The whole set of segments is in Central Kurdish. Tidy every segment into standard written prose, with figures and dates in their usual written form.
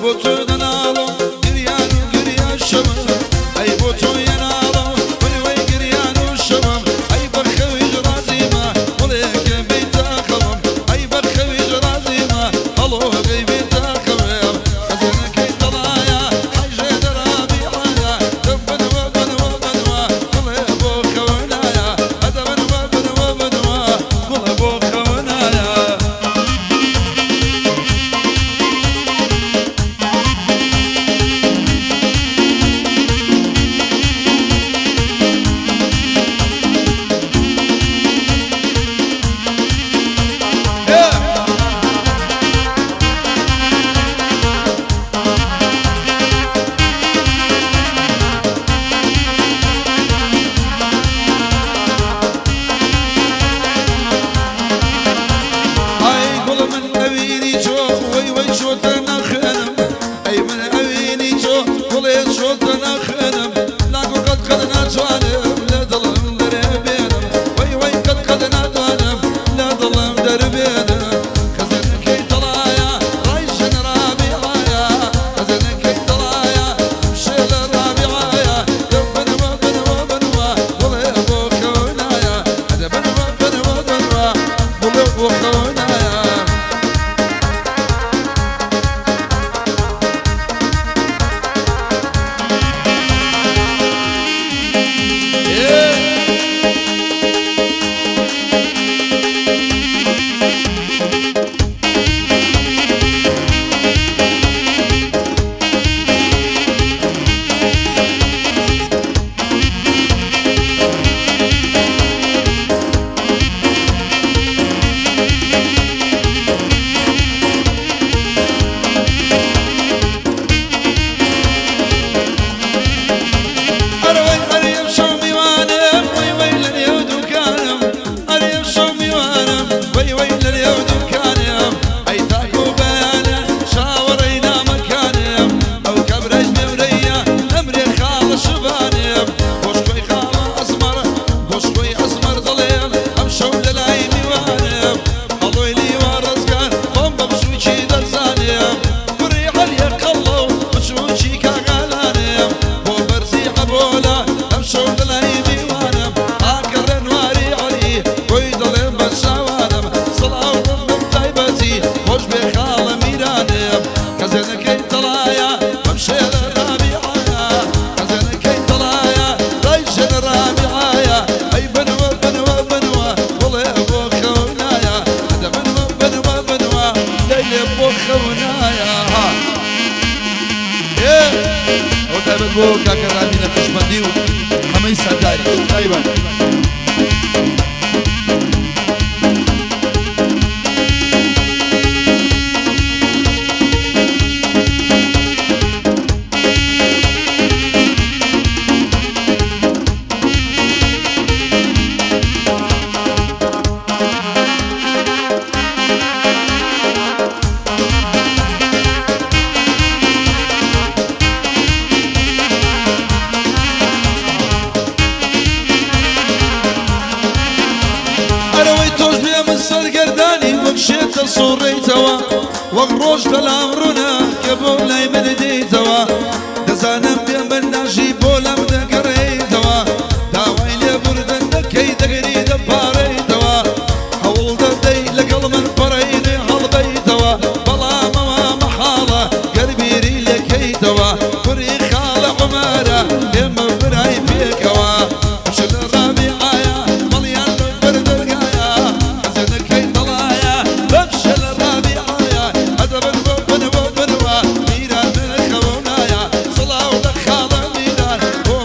بۆ تۆ دەناڵم گریان و گریان شەوم، ئەی بۆ تۆ یەناڵم بنوەی گریان و شەوم، ئەی بە خەویش ڕازیمە گوڵێکە بیتە خەوم، ئەی بە خەویش ڕازیمە هەڵۆگەی بیتە خەوم. خەزێنەکەی تەڵایە حەیژێ دەرابیعایە، دەبنوە بنوە بنوە گوڵێ بۆ خەونایە، ئەدەبنوە بنوە بنوە گوڵێ بۆ خەونایە. ئای گوڵ من ئەوینی چۆ وەی وەی چۆتە ناخوێنم، ئەی من ئەوینی چۆ گوڵێ چۆتە ناخوێنم، لاکۆ قەت قەت ناتوانم لە دڵم دەربێنم، وەی وەی قەت قەت ناتوانم لە دڵم دەربێنم. خەزێنەکەی تەڵایە ڕای ژن ڕابیعایە، خەزێنەکەی تەڵایە شێ لە ڕابیعایە، دەبنەوە بنەوە بنەوە گوڵێ بۆ خەونایە، ئەدەبنەوە بنەوە بنەوە گوڵێ بۆ خەونایە. ئەرەوەی ئەرێم شەو میوانم وەی وەی لە نێو دوکانم، ئەرێم شەو میوانم وەی وەی لە نێو دوکانم، ئەی تاکو بەیانە چاوەڕێی نامەکانم، ئەو کەبرەش نێورەیە ئەمرێ خاڵە شبانم، بۆشکۆی خاڵە ئەزمەر بۆشکۆی ئەزمەر دەڵێم ئەم شەو لە لای میوانم، هەڵۆی لیوا ڕزگار خۆم بە بچووکی دەزانم، کوڕی عەلیە قەڵە و بچووکی کاغالانم، بۆ بەرزی عەبۆلە ئەم شەو لە لای میوانم، ئاکە ڕێنواری عەلی بۆی دەڵێم بە چاوانم، سڵاو بم تایبەتی خۆش بێ خاڵە میرانم. خەزێنەکەی تەڵایە بەم شێرە ڕابیعایە، خەزێنەکەی تەڵایە ڕای ژن ڕابیعایە، ئەی بنوە بنوە بنوە گوڵێ بۆ خەونایە، ئەدە بنوە بنوە بنوە لەیلێ بۆ خەونایە. ئەو تایبەت بۆ کاکە ڕامی نەقشبەندی و حەمەی سەرداری تایبەت. ئەرەوەی تۆش بێ من سەرگەردانی وەک شێتە سوڕێیتەوە، وەک ڕۆژ لەلام ڕوونە کە بۆ لای من دێیتەوە، دەزانم بێ من ناژی بۆ لەم دەگەڕێیتەوە، داوای لێبوردن دەکەی دەگری دەپارێیتەوە، هەوڵ دەدەی لەگەڵ من پەڕەی نوێ هەڵبەیتەوە، بەڵامەوە مەحاڵە گەر بیری لێکەیتەوە، کوڕی خاڵە عومەرە ئێمە برای پێکەوە، شل ڕابیعایە مەڵیان لە بەر دەرگایە، خەزێنەکەی تەڵایە بەم شل ڕابیعایە، ئەدەبن بۆ بنوە بنوە میران من خەونایە، سڵاو لە خاڵە میران بۆ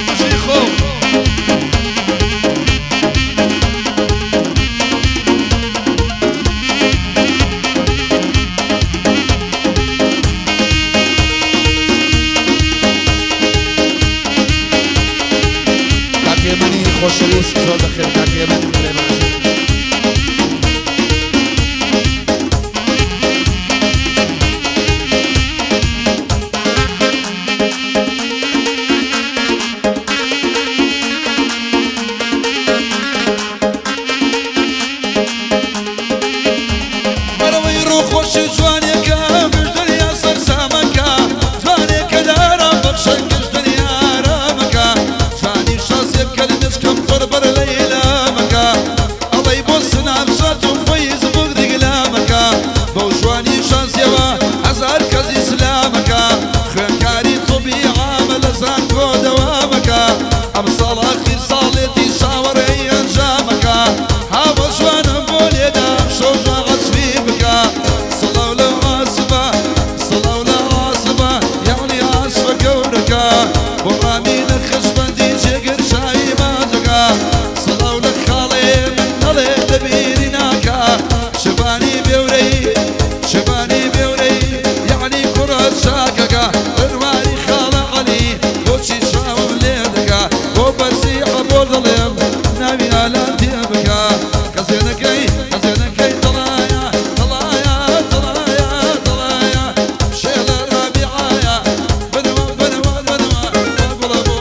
بژی خۆ. کاک هێمنی خۆشەویست زۆر بەخێر کاک هێمن ڕێباز. بەرەوەی ڕووخۆشی جوانێکە گشت دنیا سەرسامەکە، جوانێکە لارام بەخشە گشت دنیا ئارامەکە، جوانی شازێکە لە مێشکم پڕ بەر لەیلامەکە، ئەڵێی بۆ سناپچات و فەیسبوک دیگلامەکە، بەو جوانی شازیەوە هەزار کەس ئیسلامەکە، خوێندکاری طبی عامە لە زانکۆ دەوامەکە، ئەمساڵ ئاخیر ساڵێتی چاوەڕێی ئەنجامەکە، هاوە جوانم بۆ لێدام شەو جوان عەسفی بکە، سڵاو لەو عاسفە، سڵاو لە عاسفە یەعنی عاسفە گەورەکە، بۆ ڕامی لە خشبەندی جێگر چاوی ماجەکە، سڵاو لە خاڵێ من ئەڵێ لەبیری ناکا، شبانی بێورەی شبانی بێورەی یەعنی کوڕە چاکەکە، بەرواری خاڵە عەلی بۆچی چاوم لێ دەکا، بۆ بەرزی عەبۆ دەڵێم ناوی ئالان تێ بکە، خەزێنەکەی خەزێنەکەی تەڵایە تەڵایە تەڵایە تەڵایە شێڵە ڕابیعایە بنەوە بنەوە بنەوە گوڵە بۆ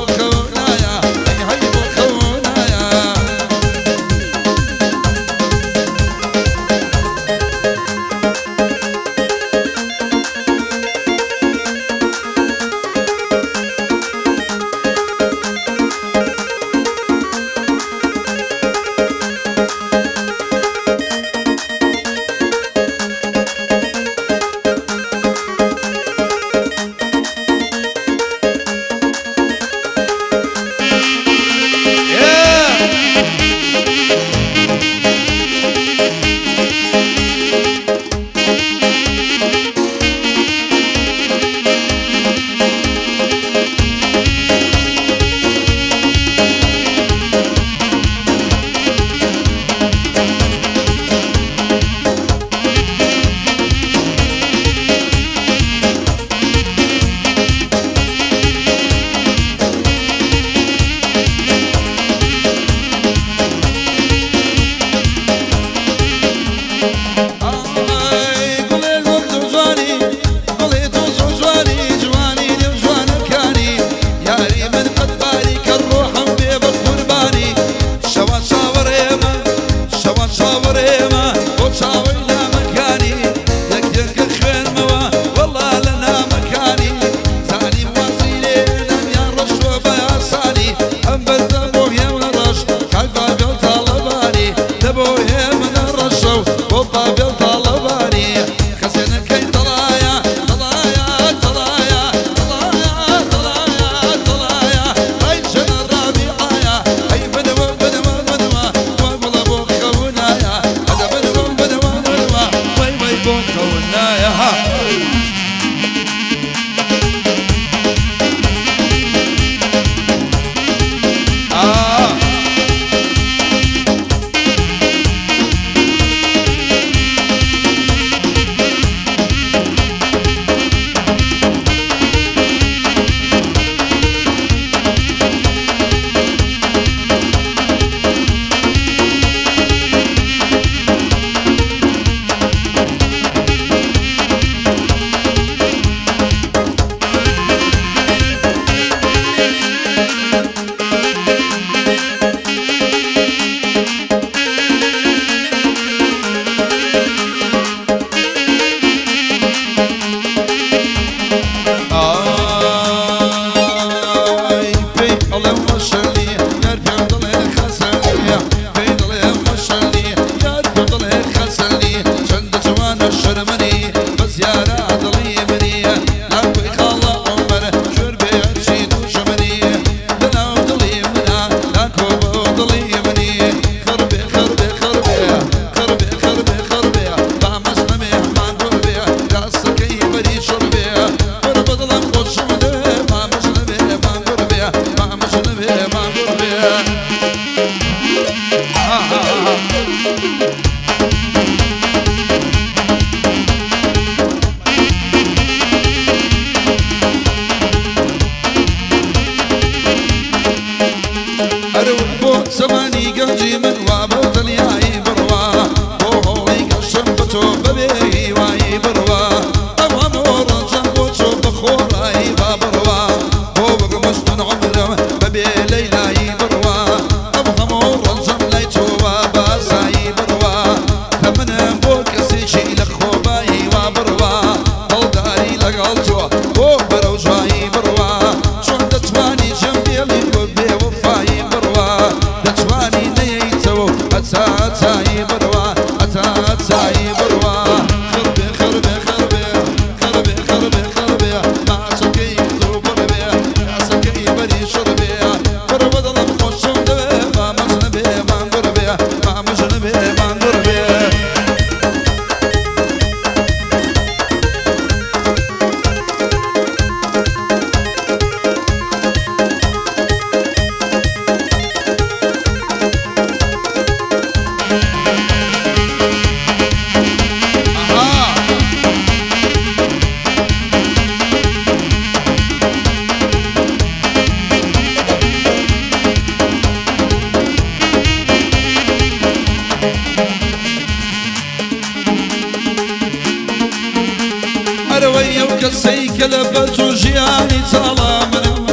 کە لەبەر چۆ ژیانی چاڵا منم،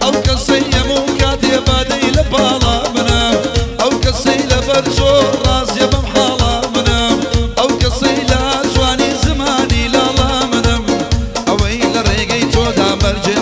ئەو کەسەی هەموو کاتێ بادەی لە پاڵا منم، ئەو کەسەی لەبەر چۆ ڕازیە بەم حاڵا منم، ئەو کەسەی لە جوانی زمانی لاڵا منم، ئەوەی لە ڕێگەی تۆدا مەرجێ.